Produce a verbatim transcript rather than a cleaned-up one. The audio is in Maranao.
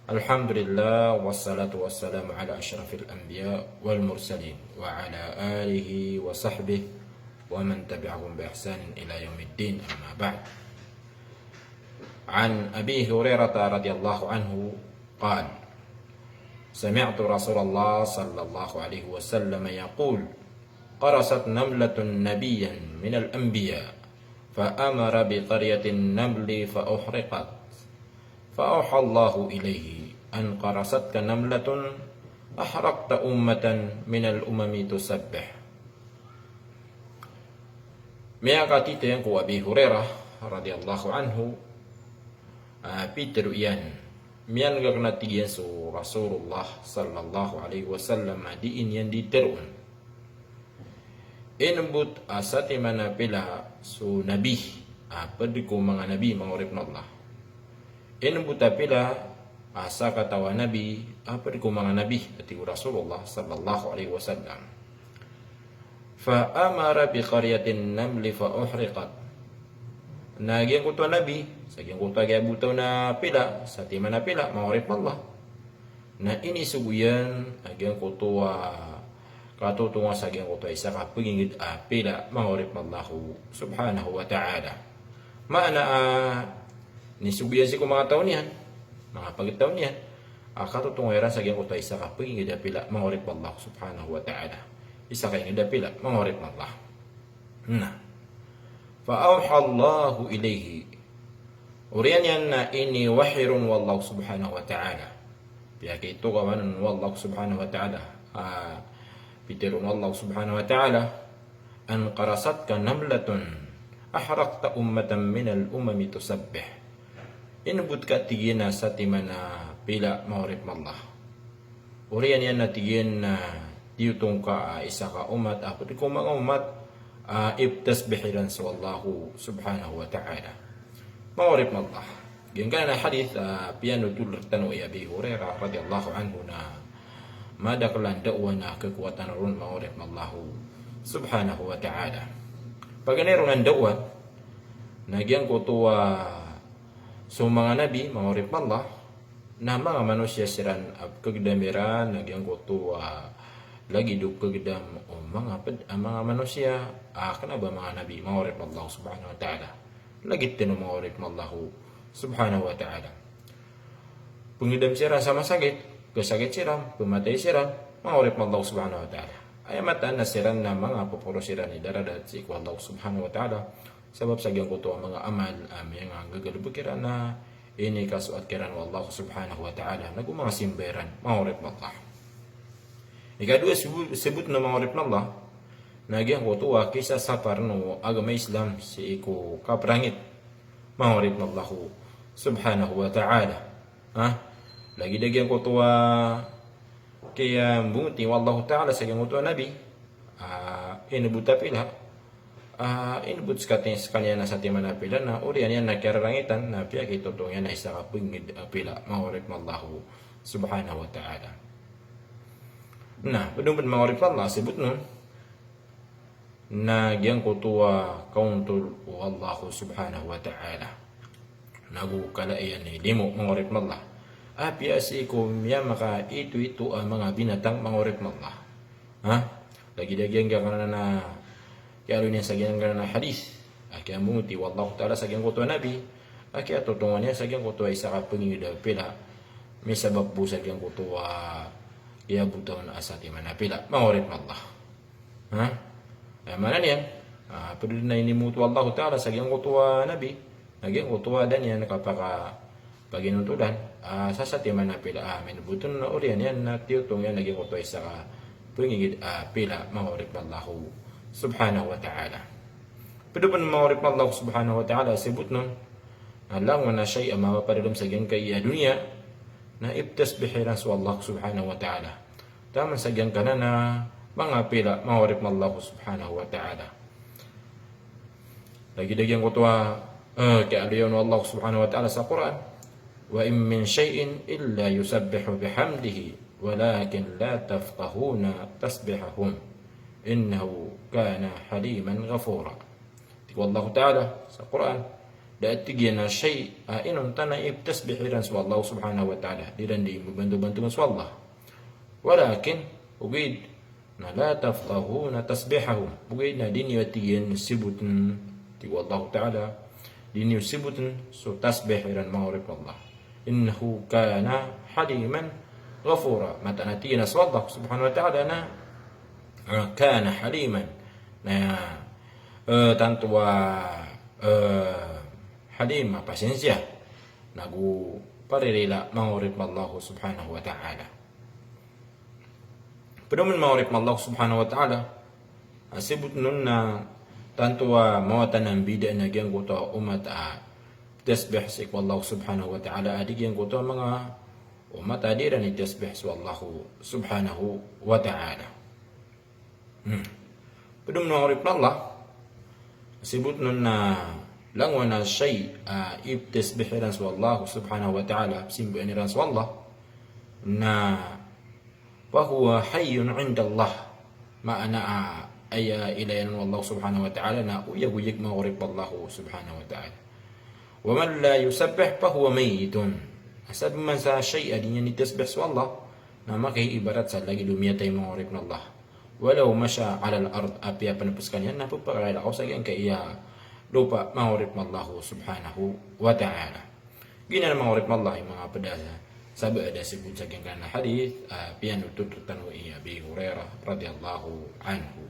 Alhamdulillah, wassalatu wassalamu ala ashrafil anbiya wal mursalin, wa ala alihi wa sahbihi wa man tabi'ahum bi ihsanin ila yaumiddin, amma ba'd. An Abi Hurairah radhiyallahu anhu qal, sami'tu Rasulullah sallallahu alaihi wasallam yaqul, qarasat namlatun nabiyyan minal anbiya, fa amara bi qaryatin namli fa uhriqat. Fa awha Allahu ilayhi an qarasatka namlatun ahraqta ummatan minal umami tusabbih. Miyakatiteng ko Abi Hurairah radhiyallahu anhu, ah, pitharo iyan, miyan'ga kna tig iyan so Rasulullah sallallahu alaihi wasallam a dii niyan di tharoon. Inbot a satiman a pila so nabi a pd ko manga nabi, manga oripn o Allah. Inbot a pila a sakataw a nabi a pd ko manga nabi, a tig o Rasulullah sallallahu alaihi wasallam. Fa amara bi qaryatin namli fa uhriqat. Na giyangkoto a nabi, sa giyangkoto a giya botaw na pila, satiman a pila, manga oripn o Allah. Na inisogo iyan a giyangkoto a katotonga sa giyangkoto a isa ka pagingd a pila, manga oripn o Allah subhanahu wa ta'ala. Maana a inisogo iyan sii ko manga taw niyan, manga pagtaw niyan, a katotonga iran sa giyangkoto a isa ka pagingd a pila, manga oripn o Allah subhanahu wa ta'ala. Isa ka ingd a pila, manga oripn o Allah. Na. Fa awha Allahu ilayhi. Oriyan iyan na iniwahi ron o Allah subhanahu wa ta'ala. Piyakitokawan o Allah subhanahu wa ta'ala. Ah, pitharo o Allah subhanahu wa ta'ala, an qarasatka namlatun ahraqta ummatan minal umami tusabbih. Inbot ka tig iyan a satiman a pila, manga oripn o Allah. Oriyan iyan na tig iyan na tiyotong ka a isa ka omat a pd ko manga omat a iptasbih iran so Allah subhanahu wa ta'ala. Manga oripn o Allah. Giyangkanan a hadith a piyanothol rktano i Abi Hurairah radhiyallahu anhu na madakl a ndaowan a kakowatan ron, manga oripn o Allah subhanahu wa ta'ala. Paganay ron a ndaowan na giyangkoto a so manga nabi, manga oripn o Allah, na manga manosiya siran a pkhagdam iran a giyangkoto a lagid o pkhagdam o manga pd a manga manosiya a kna ba manga nabi, manga oripn o Allah subhanahu wa ta'ala. Lagid tano, manga oripn o Allah subhanahu wa ta'ala. Pngdam siran sa masakit, pkhasakit siran, pmatay siran, manga oripn o Allah subhanahu wa ta'ala. Aya mataan na siran na manga poporos iran i daradat sii ko Allah subhanahu wa ta'ala. Sabap sa giyangkoto a manga amal a miyanganggagalbk iran a inikasoat kiran o Allah subhanahu wa ta'ala, nago manga simba iran, manga oripn o Allah. Ikadowa sbo-, sbotn o, manga oripn o Allah, na giyangkoto a kisasapar o agama Islam sii ko kaprangit, manga oripn o Allah subhanahu wa ta'ala. Ha? Lagid a giyangkoto a kiyambongoti o Allah ta'ala sa giyangkoto a nabi, ah, inbot a pila, ah, inbot skati-, skaniyan a satiman a pila, na oriyan iyan na kiyararangitan, na piyakitotong iyan a isa ka pagingd a pila, manga oripn o Allah subhanahu wa ta'ala. Na pd on pn, manga oripn o Allah, sbotn on na giyangkoto a kaontol o Allah subhanahu wa ta'ala. Nago kala iyan i limo, manga oripn o Allah. Apiya sii ko miyamakaitoito a manga binatang, manga oripn o Allah. Ha? Lagid a giyangkanan a kiyaaloy niyan sa giyangkanan a hadith a kiyambongoti o Allah ta'ala sa giyangkoto a nabi a kiyatotongan iyan sa giyangkoto a isa ka pagingd a pila, misabap bo sa giyangkoto a kiyabotaw on a satiman a pila, manga oripn o Allah. Ha? Aya maana niyan, ah, pd on a inimoto o Allah ta'ala sa giyangkoto a nabi, na giyangkoto a da niyan kapakapaginontolan, ah, sa satiman a pila, ah, minbot on, na oriyan iyan na tiyotong iyan a giyangkoto a isa ka pagingd a pila, manga oripn o Allah subhanahu wa ta'ala. Pd on pn, manga oripn o Allah subhanahu wa ta'ala, sbotn on na langon a shay a mapapadalm sa giyangkaya doniya na iptasbih iran so Allah subhanahu wa ta'ala. Taman sa giyangkanan a manga pila, manga oripn o Allah subhanahu wa ta'ala. Lagid a giyangkoto a, eh, kiyaaloy on o Allah subhanahu wa ta'ala sa Qur'an, wa in min shay'in illa yusabbihu bihamdihi walakin la tafqahuna tasbihahum innahu kana haliman ghafura. Tig o Allah ta'ala sa Qur'an, Da a tig iyan a shay, a inonta na iptasbih iran so Allah subhanahu wa ta'ala. Di iran di mbabantobantogan so Allah. Walakin, ogaid na la tafqahuna tasbihahum. Ogaid na di niyo, a tig iyan, sibotn, tig o Allah ta'ala, di niyo sibotn so tasbih iran, manga oripn o Allah. Innahu kana haliman ghafura. Mataan a tig iyan a so Allah subhanahu wa ta'ala na, ah, kana haliman. Na, eh, tanto a, eh, halim, a pasensiya. Nago paririla, manga oripn o Allah subhanahu wa ta'ala. Pd oman, manga oripn o Allah subhanahu wa ta'ala, a sibotn on na tanto a mawatan a mbida na giyangkoto a omat a tasbih sii ko Allah subhanahu wa ta'ala a di giyangkoto a manga omat a di iran itasbih so Allah subhanahu wa ta'ala. Hmm. Pd oman, manga oripn o Allah, sibotn on na langowan a shay a iptasbih iran so Allah subhanahu wa ta'ala, pzimbayaan iran so Allah, na fahuwa hayyun indallah. Maana a aya ilayan o Allah subhanahu wa ta'ala na oyagoyag, manga oripn o Allah subhanahu wa ta'ala. Wa man la yusabbih fahuwa mayyitun. Sabap man sa shay a di niyan itasbih so Allah, na makaibarat sa lagid o miyatay, manga oripn o Allah. Walaw masha alal ard, apiya pn pn skaniyan na pphakalaw sa giyangkaya lopa, manga oripn o Allah subhanahu wa ta'ala. Giyanan, manga oripn o Allah, i manga pd a sabap a da sibot sa giyangkanan a hadith, a piyanothol rktano i Abi Hurairah radhiyallahu anhu.